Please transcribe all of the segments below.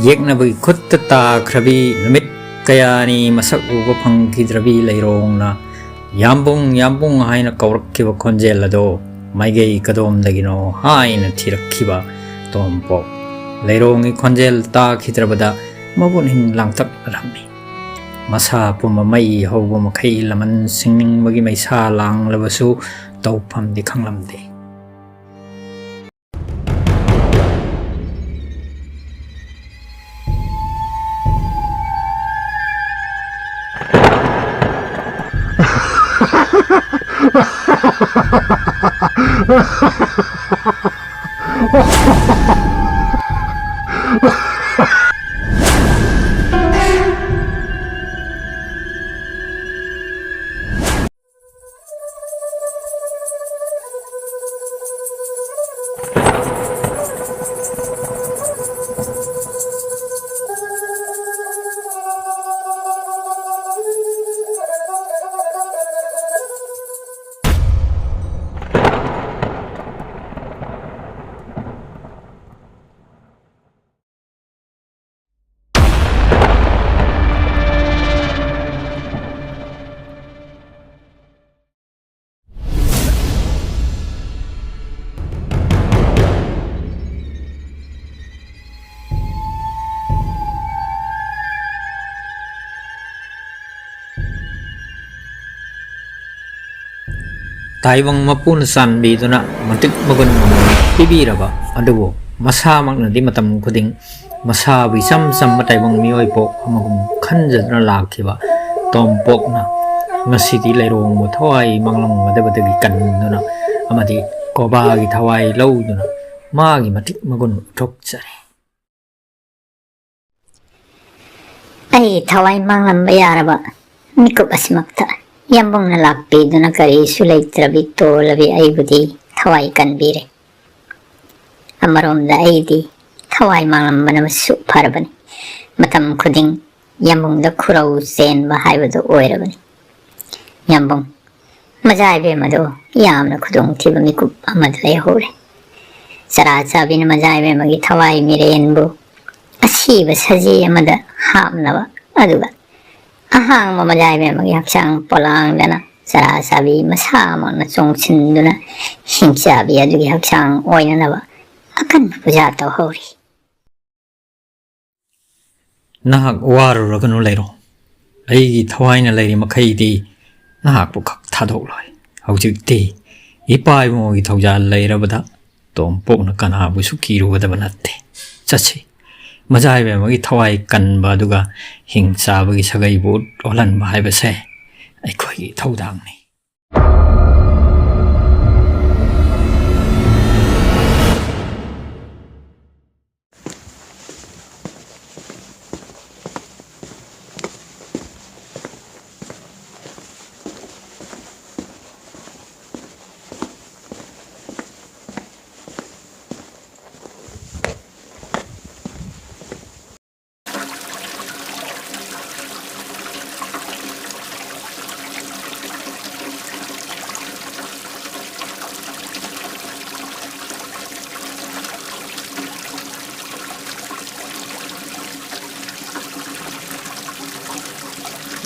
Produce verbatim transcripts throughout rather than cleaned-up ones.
ꯌꯦꯛꯅꯕꯒꯤ ꯈꯨꯠꯇ ꯇꯥꯈ꯭ꯔꯕꯤ, ꯅꯨꯃꯤꯠ ꯀꯌꯥꯅꯤ ꯃꯁꯛ ꯎꯕ ꯐꯪꯈꯤꯗ꯭ꯔꯕꯤ ꯂꯩꯔꯣꯡꯅ "ꯌꯥꯝꯕꯨꯡ, ꯌꯥꯝꯕꯨꯡ" ꯍꯥꯏꯅ ꯀꯧꯔꯛꯈꯤꯕ ꯈꯣꯟꯖꯦꯜ ꯑꯗꯣ ꯃꯥꯏꯀꯩ ꯀꯗꯣꯝꯗꯒꯤꯅꯣ ꯍꯥꯏꯅ ꯊꯤꯔꯛꯈꯤꯕ ꯇꯣꯝꯄꯣꯛ꯫ ꯂꯩꯔꯣꯡꯒꯤ ꯈꯣꯟꯖꯦꯜ ꯇꯥꯈꯤꯗ꯭ꯔꯕꯗ ꯃꯕꯨꯛꯅꯤꯡ ꯂꯥꯡꯇꯛꯅꯔꯝꯃꯤ꯫ ꯃꯁꯥ ꯄꯨꯝꯕ ꯃꯩ ꯍꯧꯕ ꯃꯈꯩ ꯂꯃꯟ ꯁꯤꯡꯅꯤꯡꯕꯒꯤ ꯃꯩꯁꯥ ꯂꯥꯡꯂꯕꯁꯨ ꯇꯧꯐꯝꯗꯤ ꯈꯪꯂꯝꯗꯦ꯫ ꯇꯥꯏꯕꯪ ꯃꯄꯨꯅ ꯆꯥꯟꯕꯤꯗꯨꯅ ꯃꯇꯤꯛ ꯃꯒꯨꯟ ꯄꯤꯕꯤꯔꯕ ꯑꯗꯨꯕꯨ ꯃꯁꯥꯃꯛꯅꯗꯤ ꯃꯇꯝ ꯈꯨꯗꯤꯡ ꯃꯁꯥꯕꯨ ꯏꯆꯝ ꯆꯝꯕ ꯇꯥꯏꯕꯪ ꯃꯤꯑꯣꯏ ꯄꯣꯛ ꯑꯃꯒꯨꯝ ꯈꯟꯖꯗꯨꯅ ꯂꯥꯛꯈꯤꯕ ꯇꯣꯝꯄꯣꯛꯅ ꯉꯁꯤꯗꯤ ꯂꯩꯔꯣꯡꯕꯨ ꯊꯋꯥꯏ ꯃꯥꯡꯂꯝꯒꯗꯕꯗꯒꯤ ꯀꯟꯗꯨꯅ ꯑꯃꯗꯤ ꯀꯣꯕꯥꯒꯤ ꯊꯋꯥꯏ ꯂꯧꯗꯨꯅ ꯃꯥꯒꯤ ꯃꯇꯤꯛ ꯃꯒꯨꯟ ꯎꯠꯊꯣꯛꯆꯔꯤ꯫ ꯑꯩ ꯊꯋꯥꯏ ꯃꯥꯡꯂꯝꯕ ꯌꯥꯔꯕ ꯃꯤꯀꯨꯞ ꯑꯁꯤꯃꯛꯇ ꯌꯥꯝꯕꯨꯡꯅ ꯂꯥꯛꯄꯤꯗꯨꯅ ꯀꯔꯤꯁꯨ ꯂꯩꯇ꯭ꯔꯕꯤ ꯇꯣꯜꯂꯕꯤ ꯑꯩꯕꯨꯗꯤ ꯊꯋꯥꯏ ꯀꯟꯕꯤꯔꯦ꯫ ꯑꯃꯔꯣꯝꯗ ꯑꯩꯗꯤ ꯊꯋꯥꯏ ꯃꯥꯡꯂꯝꯕꯅ ꯁꯨꯛ ꯐꯔꯕꯅꯤ꯫ ꯃꯇꯝ ꯈꯨꯗꯤꯡ ꯌꯥꯝꯕꯨꯡꯗ ꯈꯨꯔꯧ ꯆꯦꯟꯕ ꯍꯥꯏꯕꯗꯨ ꯑꯣꯏꯔꯕꯅꯤ꯫ ꯌꯥꯝꯕꯨꯡ, ꯃꯖꯥ ꯏꯕꯦꯝꯃꯗꯣ ꯌꯥꯝꯅ ꯈꯨꯗꯣꯡꯊꯤꯕ ꯃꯤꯀꯨꯞ ꯑꯃꯗ ꯂꯩꯍꯧꯔꯦ꯫ ꯆꯔꯥ ꯆꯥꯕꯤꯅ ꯃꯖꯥ ꯏꯕꯦꯝꯃꯒꯤ ꯊꯋꯥꯏ ꯃꯤꯔꯦꯟꯕꯨ ꯑꯁꯤꯕ ꯁꯖꯤ ꯑꯃꯗ ꯍꯥꯞꯅꯕ, ꯑꯗꯨꯒ ꯑꯍꯥꯡꯕ ꯃꯖꯥꯏꯕꯤ ꯑꯃꯒꯤ ꯍꯛꯆꯥꯡ ꯄꯣꯂꯥꯡꯗꯅ ꯆꯔꯥ ꯆꯥꯕꯤ ꯃꯁꯥꯃꯛꯅ ꯆꯣꯡꯁꯤꯟꯗꯨꯅ ꯍꯤꯡꯆꯥꯕꯤ ꯑꯗꯨꯒꯤ ꯍꯛꯆꯥꯡ ꯑꯣꯏꯅꯅꯕ ꯑꯀꯟꯕ ꯄꯨꯖꯥ ꯇꯧꯍꯧꯔꯤ꯫ ꯅꯍꯥꯛ ꯋꯥꯔꯨꯔꯒꯅꯨ ꯂꯩꯔꯣ꯫ ꯑꯩꯒꯤ ꯊꯋꯥꯏꯅ ꯂꯩꯔꯤ ꯃꯈꯩꯗꯤ ꯅꯍꯥꯛꯄꯨ ꯈꯛ ꯊꯥꯗꯣꯛꯂꯣꯏ꯫ ꯍꯧꯖꯤꯛꯇꯤ ꯏꯄꯥ ꯏꯕꯨꯡꯉꯣꯒꯤ ꯊꯧꯖꯥꯜ ꯂꯩꯔꯕꯗ ꯇꯣꯝꯄꯣꯛꯅ ꯀꯅꯥꯕꯨꯁꯨ ꯀꯤꯔꯨꯒꯗꯕ ꯅꯠꯇꯦ꯫ ꯆꯠꯁꯤ꯫ ꯃꯖꯥꯏꯕꯦꯝꯃꯒꯤ ꯊꯋꯥꯏ ꯀꯟꯕ ꯑꯗꯨꯒ ꯍꯤꯡ ꯆꯥꯕꯒꯤ ꯁꯥꯒꯩꯕꯨ ꯑꯣꯜꯍꯟꯕ ꯍꯥꯏꯕꯁꯦ ꯑꯩꯈꯣꯏꯒꯤ ꯏꯊꯧꯗꯥꯡꯅꯤ꯫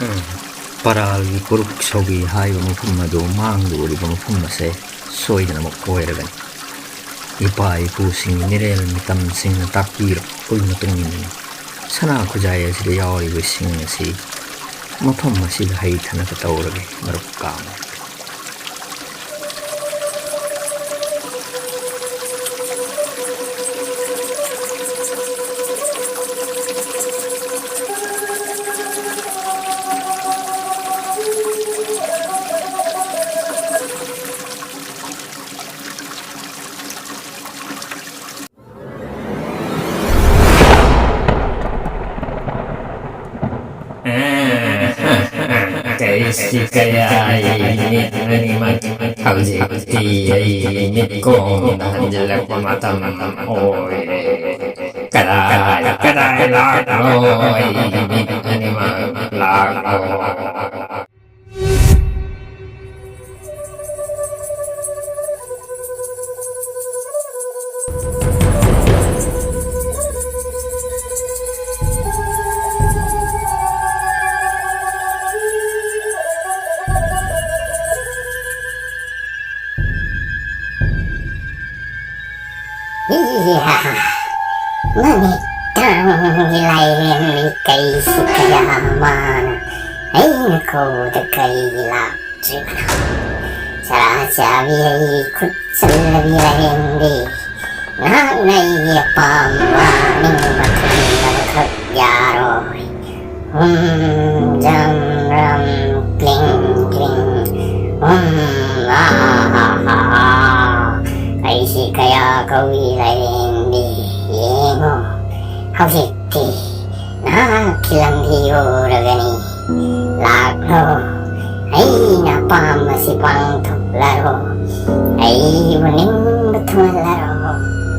ꯎꯝ, ꯄꯔꯥꯜꯒꯤ ꯀꯨꯔꯨꯛ ꯁꯧꯒꯤ ꯍꯥꯏꯕ ꯃꯐꯝ ꯑꯗꯨ ꯃꯥꯡꯗ ꯎꯔꯤꯕ ꯃꯐꯝ ꯑꯁꯦ ꯁꯣꯏꯗꯅꯃꯛ ꯑꯣꯏꯔꯒꯅꯤ꯫ ꯏꯄꯥ ꯏꯄꯨꯁꯤꯡꯒꯤ ꯃꯤꯔꯦꯜ ꯃꯤꯇꯝꯁꯤꯡꯅ ꯇꯥꯛꯄꯤꯔꯛꯄꯒꯤ ꯃꯇꯨꯡ ꯏꯟꯅ ꯁꯅꯥ ꯈꯨꯖꯥꯏ ꯑꯁꯤꯗ ꯌꯥꯎꯔꯤꯕꯁꯤꯡ ꯑꯁꯤ ꯃꯐꯝ ꯑꯁꯤꯗ ꯍꯩꯊꯅꯕ ꯇꯧꯔꯒꯦ, ꯃꯔꯨꯞ ꯀꯥꯃ꯫ ꯀꯩꯁꯤ ꯀꯌꯥ ꯑꯩ ꯃꯤꯠ ꯑꯅꯤꯃꯛ ꯍꯧꯖꯤꯛꯇꯤ ꯑꯩ ꯃꯤꯠꯀꯣꯡꯗ ꯍꯟꯖꯤꯜꯂꯛꯄ ꯃꯇꯝ ꯑꯣꯏꯔꯦ꯫ ꯀꯗꯥꯏ ꯀꯗꯥꯏ ꯂꯥꯛꯂꯣ ꯑꯩ ꯃꯤꯠ ꯑꯅꯤꯃꯛ ꯂꯥꯛꯂꯣ꯫ ꯃꯃꯤꯠ ꯇꯥꯡꯒꯤ ꯂꯥꯏꯔꯦꯝꯕꯤ ꯀꯩꯁꯤ ꯀꯌꯥ ꯃꯥꯅ ꯑꯩꯅ ꯀꯧꯕꯗ ꯀꯩꯒꯤ ꯂꯥꯛꯇ꯭ꯔꯤꯕꯅꯣ? ꯆꯔꯥ ꯆꯥꯕꯤ ꯑꯩ ꯈꯨꯠ ꯆꯜꯂꯕꯤ ꯂꯥꯏꯔꯦꯝꯕꯤ, ꯅꯍꯥꯛꯅ ꯑꯩꯒꯤ ꯑꯄꯥꯝꯕ ꯑꯅꯤꯡꯕ ꯊꯨꯡꯅꯕꯈꯛ ꯌꯥꯔꯣꯏ꯫ ꯍꯨꯝ, ꯖꯝ, ꯔꯝ, ꯀ꯭ꯂꯤꯡ, ꯀ꯭ꯂꯤꯡ꯫ ꯍꯨꯝ, ꯑꯥ, ꯍꯥ, ꯍꯥ, ꯍꯥ, ꯍꯥ꯫ ꯑꯩꯁꯤ ꯀꯌꯥ ꯀꯧꯏ ꯂꯥꯏꯔꯦꯝꯕꯤ? ꯌꯦꯡꯉꯣ, ꯍꯧꯖꯤꯛꯇꯤ ꯅꯍꯥꯛꯀꯤ ꯂꯝꯕꯤ ꯎꯔꯒꯅꯤ꯫ ꯂꯥꯛꯂꯣ, ꯑꯩꯅ ꯑꯄꯥꯝꯕꯁꯤ ꯄꯥꯡꯊꯣꯛꯂꯔꯣ꯫ ꯑꯩꯕꯨ ꯅꯤꯡꯕ ꯊꯨꯡꯍꯜꯂꯔꯣ꯫